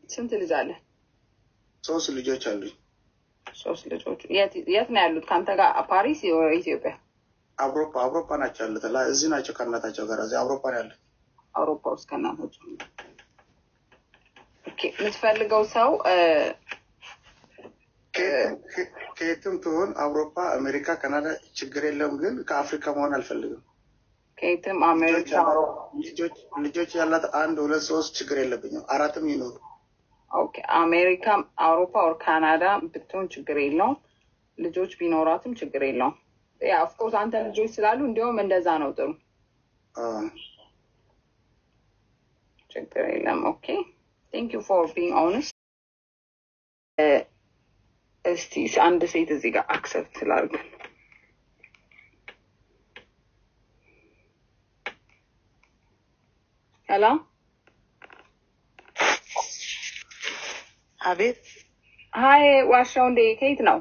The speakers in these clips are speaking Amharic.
ስንት ልጅ አለ? 3 ልጆች አሉኝ። 3 ልጆች የት ነው ያሉት? ከአንተ ጋር ፓሪስ ወይ ኢትዮጵያ? አውሮፓ ናቸው ያሉት። እዚህ ናቸው ከእናታቸው ጋር፣ እዚህ አውሮፓ ነው ያሉት። አውሮፓ ውስጥ ከእናታቸው። Okay። የምትፈልገው ሰው ከየትም ትሆን አውሮፓ፣ አሜሪካ፣ ካናዳ ችግር የለውም። ግን ከአፍሪካ መሆን አልፈልግም። ከየትም አሜሪካ፣ ልጆች ያላት 1 2 3 ችግር የለብኝም። 4ም ይኖሩ። Okay። አሜሪካ፣ አውሮፓ or ካናዳ ብትሆን ችግር የለውም። ልጆች ቢኖራትም ችግር የለውም። Yeah, of course አንተ ልጆች ስላሉ እንዲያውም እንደዛ ነው ጥሩ። ችግር የለም። Okay, thank you for being honest። እስቲ አንድ ሴት እዚህ ጋር accept ላድርግ። Hello። አቤት። Hi ዋሻው እንዴ፣ ከየት ነው?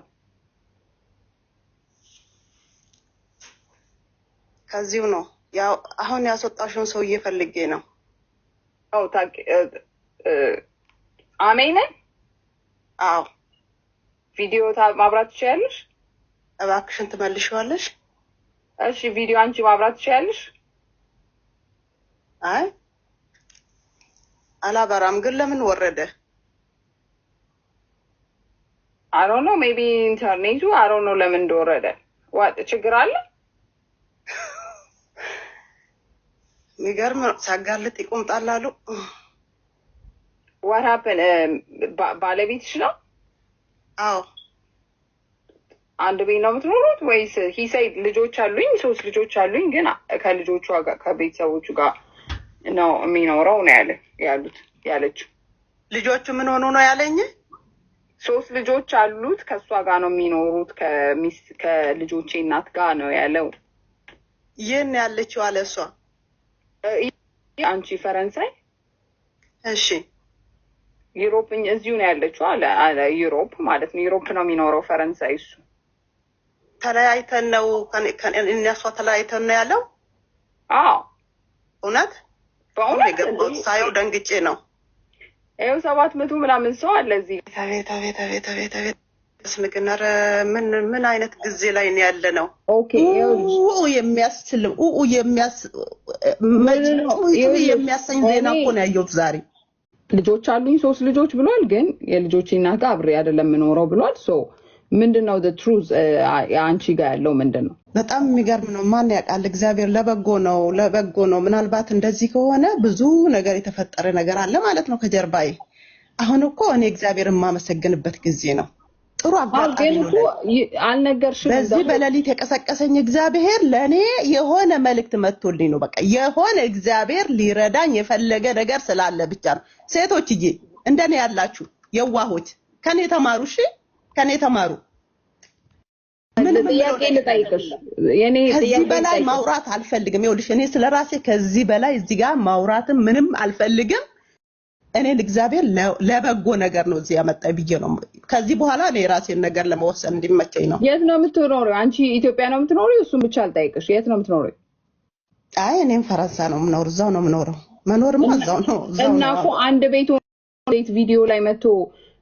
ከዚሁ ነው። ያው አሁን ያስወጣሽውን ሰውዬ ፈልጌ ነው። ኦ ታውቂ አሜን። አዎ። ቪዲዮ ማብራት ትችያለሽ? እባክሽን ትመልሺዋለሽ? እሺ፣ ቪዲዮ አንቺ ማብራት ትችያለሽ? አይ አላበራም። ግን ለምን ወረደ? I don't know, maybe ኢንተርኔቱ፣ I don't know ለምን እንደወረደ። What ችግር አለ? የሚገርም ነው። ሲያጋልጥ ይቆምጣል አሉ። What happen? ባለቤትሽ ነው? አዎ። አንድ ቤት ነው የምትኖሩት ወይስ? He said ልጆች አሉኝ፣ 3 ልጆች አሉኝ፣ ግን ከልጆቹ ጋር ከቤተሰቦቹ ጋር ነው የሚኖረው ነው ያለ ያሉት ያለችው። ልጆቹ ምን ሆኑ ነው ያለኝ? 3 ልጆች አሉት፣ ከእሷ ጋር ነው የሚኖሩት፣ ከልጆቼ እናት ጋር ነው ያለው። ይህን ያለችው አለ እሷ። አንቺ ፈረንሳይ? እሺ። Europe እዚሁ ነው ያለችው አለ፣ Europe ማለት ነው። Europe ነው የሚኖረው ፈረንሳይ እሱ። ተለያይተን ነው እኔ እሷ ተለያይተን ነው ያለው? አዎ። እውነት? በእውነት። የገባሁት ሳየው ደንግጬ ነው። ይኸው 700 ምናምን ሰው አለ እዚህ። አቤት አቤት አቤት አቤት አቤት። ስምግን ኧረ ምን አይነት ጊዜ ላይ ነው ያለ ነው? Okay። ኡ የሚያስችል ኡ የሚያስ የሚያሰኝ ዜና እኮ ነው ያየሁት ዛሬ። ልጆች አሉኝ 3 ልጆች ብሏል፣ ግን የልጆቼ እናት ጋር አብሬ አይደለም የምኖረው ብሏል። So ምንድነው the truth? አንቺ ጋር ያለው ምንድነው? በጣም የሚገርም ነው። ማን ያውቃል? እግዚአብሔር ለበጎ ነው፣ ለበጎ ነው። ምናልባት እንደዚህ ከሆነ ብዙ ነገር የተፈጠረ ነገር አለ ማለት ነው ከጀርባዬ። አሁን እኮ እኔ እግዚአብሔርን የማመሰግንበት ጊዜ ነው። ጥሩ አጋጣሚ ነው። አልነገርሽም። በዚህ በሌሊት የቀሰቀሰኝ እግዚአብሔር ለኔ የሆነ መልእክት መጥቶልኝ ነው። በቃ የሆነ እግዚአብሔር ሊረዳኝ የፈለገ ነገር ስላለ ብቻ ነው። ሴቶችዬ እንደኔ ያላችሁ የዋሆች ከኔ ተማሩ። እሺ ከኔ ተማሩ። ምንም ጥያቄ ልጠይቅሽ። የኔ ከዚህ በላይ ማውራት አልፈልግም። ይኸውልሽ እኔ ስለራሴ ከዚህ በላይ እዚህ ጋር ማውራትም ምንም አልፈልግም። እኔን እግዚአብሔር ለበጎ ነገር ነው እዚህ ያመጣኝ ብዬ ነው። ከዚህ በኋላ እኔ የራሴን ነገር ለመወሰን እንዲመቸኝ ነው። የት ነው የምትኖሪው? አንቺ ኢትዮጵያ ነው የምትኖሪው? እሱን ብቻ አልጠይቅሽ። የት ነው የምትኖሪው? አይ እኔም ፈረንሳይ ነው የምኖረው፣ እዛው ነው የምኖረው። መኖርማ እዛው ነው። እና እኮ አንድ ቤት ቪዲዮ ላይ መጥቶ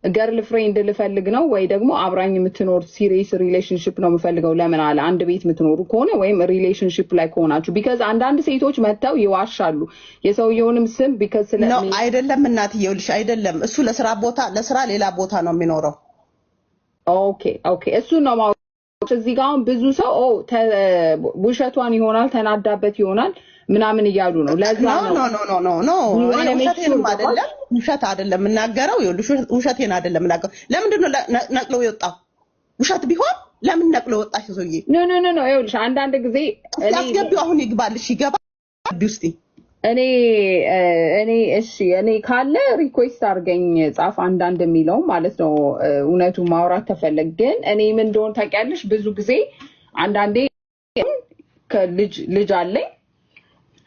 girlfriend ልፈልግ ነው ወይ ደግሞ አብራኝ የምትኖር serious relationship ነው የምፈልገው ለምን አለ? አንድ ቤት የምትኖሩ ከሆነ ወይም relationship ላይ ከሆናችሁ፣ because አንዳንድ ሴቶች መጥተው ይዋሻሉ የሰውየውንም ስም because ስለ ነው አይደለም እናትዬ፣ ይኸውልሽ አይደለም እሱ ለስራ ቦታ ለስራ ሌላ ቦታ ነው የሚኖረው። Okay okay፣ እሱ ነው ማወቅ። እዚህ ጋር አሁን ብዙ ሰው ኦ ውሸቷን ይሆናል ተናዳበት ይሆናል ምናምን እያሉ ነው። ለዛ ነው። No no no no no፣ ውሸቴንም አይደለም፣ ውሸት አይደለም የምናገረው። ይኸውልሽ ውሸቴን አይደለም የምናገረው። ለምንድን ነው ነቅሎ የወጣው? ውሸት ቢሆን ለምን ነቅሎ ወጣሽ ሰውዬ? No no no no፣ ይኸውልሽ አንዳንድ ጊዜ እኔ አስገቢው፣ አሁን ይግባልሽ፣ ይገባ ውስጥ። እኔ እኔ እሺ እኔ ካለ request አድርገኝ ጻፍ አንዳንድ የሚለው ማለት ነው። እውነቱን ማውራት ተፈለግ ግን እኔ ምን እንደሆነ ታውቂያለሽ፣ ብዙ ጊዜ አንዳንዴ ከልጅ ልጅ አለኝ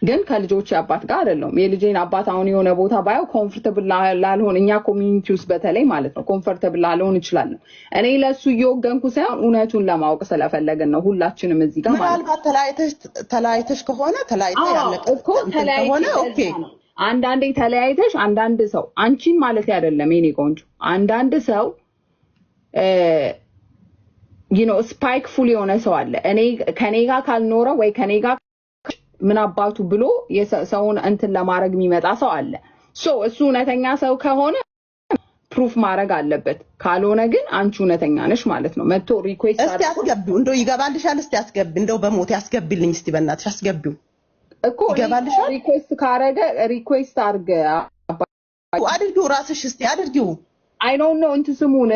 ግን ከልጆቼ አባት ጋር አይደለሁም። የልጄን አባት አሁን የሆነ ቦታ ባየው comfortable ላልሆን፣ እኛ community ውስጥ በተለይ ማለት ነው፣ comfortable ላልሆን እችላለሁ። እኔ ለእሱ እየወገንኩ ሳይሆን እውነቱን ለማወቅ ስለፈለግን ነው ሁላችንም እዚህ ጋር ማለት ነው። ምናልባት ተለያይተሽ ከሆነ ተለያይተሽ ያለቀ እኮ ተለያይቼ ከሆነ okay። አንዳንዴ ተለያይተሽ አንዳንድ ሰው፣ አንቺን ማለት አይደለም የኔ ቆንጆ፣ አንዳንድ ሰው spiteful የሆነ ሰው አለ። እኔ ከኔ ጋር ካልኖረ ወይ ከኔ ጋር ምን አባቱ ብሎ ሰውን እንትን ለማድረግ የሚመጣ ሰው አለ። So እሱ እውነተኛ ሰው ከሆነ proof ማድረግ አለበት። ካልሆነ ግን አንቺ እውነተኛ ነሽ ማለት ነው። መጥቶ request እስቲ አስገቢው፣ እንደው ይገባልሻል። እስቲ አስገቢ፣ እንደው በሞት ያስገቢልኝ እስቲ በእናትሽ አስገቢው። እኮ ይገባልሻል። Request ካረገ request አድርገ። አድርጊው፣ ራስሽ እስቲ አድርጊው። I don't know እንትን ስሙን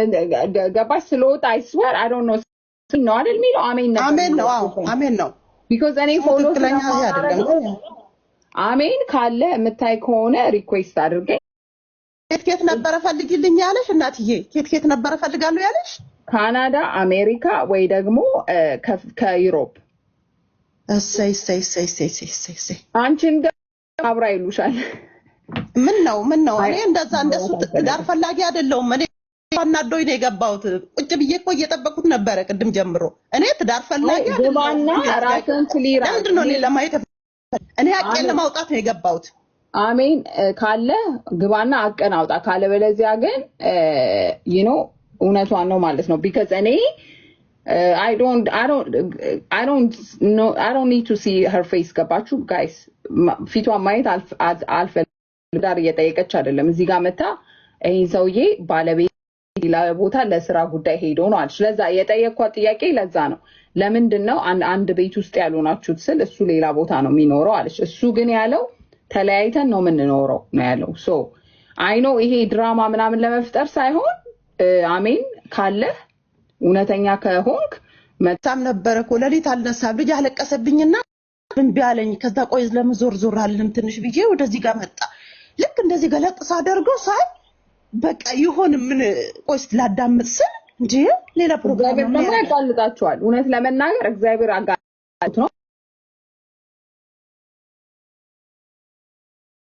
ገባሽ ስለወጣ I swear I don't know ነው አይደል የሚለው፣ አሜን ነበር። አሜን ነው። አዎ፣ አሜን ነው። Because እኔ ስሙ follow ትክክለኛ ይሄ አይደለም። ስለማደርገው አሜን ካለ የምታይ ከሆነ request አድርገኝ። ኬት ኬት ነበረ ፈልጊልኝ ያለሽ እናትዬ? ኬት ኬት ነበረ ፈልጋለሁ ያለሽ? ካናዳ፣ አሜሪካ ወይ ደግሞ ከ Europe። እሰይ እሰይ እሰይ እሰይ እሰይ እሰይ እሰይ። አንቺን ደግሞ አብራ ይሉሻል። ምን ነው ምን ነው? እኔ እንደዛ እንደሱ ትዳር ፈላጊ አይደለሁም። እኔ አናዶኝ ነው የገባሁት። ቁጭ ብዬ እኮ እየጠበኩት ነበረ ቅድም ጀምሮ። እኔ ትዳር ፈላጊ አይደለሁም። ግባና ራስን clear። ለምንድን ነው እኔ ለማየት? እኔ ሀቄን ለማውጣት ነው የገባሁት። አሜን ካለ ግባና አቀን አውጣ። ካለበለዚያ ግን እውነቷን ነው ማለት ነው። Because እኔ I don't need to see her face። ገባችሁ guys? ፊቷን ማየት አልፈልግም። ዳር እየጠየቀች አይደለም። እዚህ ጋር መታ ይህን ሰውዬ ባለቤት ሌላ ቦታ ለስራ ጉዳይ ሄዶ ነው አለች። ለዛ የጠየኳት ጥያቄ ለዛ ነው። ለምንድን ነው አንድ ቤት ውስጥ ያልሆናችሁት ስል እሱ ሌላ ቦታ ነው የሚኖረው አለች። እሱ ግን ያለው ተለያይተን ነው የምንኖረው ነው ያለው። So I know ይሄ ድራማ ምናምን ለመፍጠር ሳይሆን አሜን ካለህ፣ እውነተኛ ከሆንክ ሳም ነበረ እኮ፣ ሌሊት አልነሳም። ልጅ አለቀሰብኝና እምቢ አለኝ። ከዛ ቆይ ለምን ዞር ዞር አልልም ትንሽ ብዬ ወደዚህ ጋር መጣ። ልክ እንደዚህ ገለጥ ሳደርገው ሳይ በቃ ይሆን ምን፣ ቆይ እስኪ ላዳምጥ ስል እንጂ ሌላ ፕሮግራም እግዚአብሔር ነው ደግሞ የሚያደርገው። ያጋልጣቸዋል። እውነት ለመናገር እግዚአብሔር አጋልጥ ነው።